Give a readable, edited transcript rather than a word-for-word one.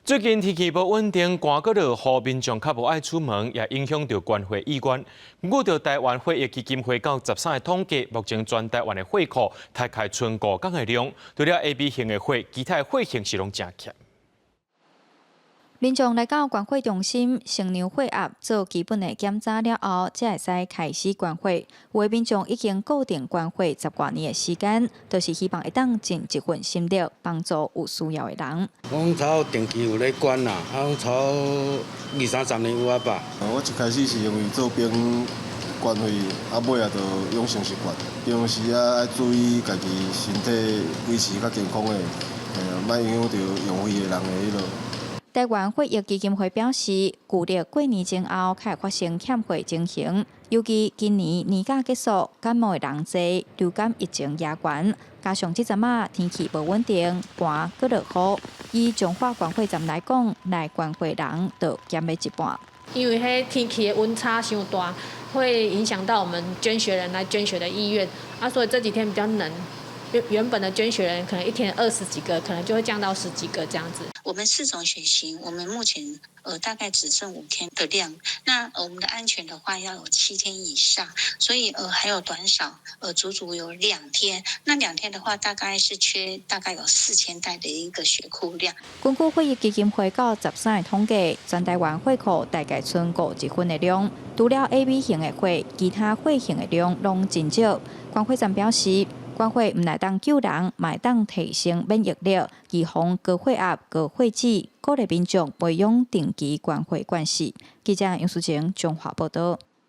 最近天氣無穩定，寒閣落雨，民眾較無愛出門，也影響著捐血意願。根據著台灣血液基金會到13日統計，目前全台灣的血庫大概賰5工的量，除了 AB 型的血，其他的血型是攏誠欠。民眾來到捐血中心，先量血壓，做基本的檢查了後，才會使開始捐血。有的民眾已經固定捐血十外年的時間，就是希望會當盡一份心力，幫助有需要的人。我差定期有咧捐啦，啊，差二三十年有啊吧。我一開始是因為做兵捐血，啊尾仔就養成習慣。平常時啊愛注意家己身體維持較健康的，嘿啊，莫影響著用血的人的彼落。台灣血液基金會表示，舊曆過年前後較會發生欠血情形，尤其今年年假結束，感冒的人濟，流感疫情也懸，加上這陣仔天氣無穩定，寒閣落雨，以彰化捐血站來講，來捐血人就減欲一半。因為彼天氣的溫差傷大，會影響到我們捐血人來捐血的意願，啊，所以這幾天比較冷。原本的捐血人可能一天20幾個，可能就會降到十幾個這樣子。我們四種血型，我們目前大概只剩5天的量。那我們的安全的話要有7天以上，所以還有短少，足足有兩天。那兩天的話，大概是缺大概有4000袋的一個血庫量。根據血液基金會到13日統計，全台灣血庫大概賰5一份的量，除了 AB 型的血，其他血型的量攏真少。捐血站表示，捐血毋但當救人，嘛會當提升免疫力，預防高血壓、高血脂，鼓勵民眾培養定期捐血慣勢。記者楊淑晴彰化報導。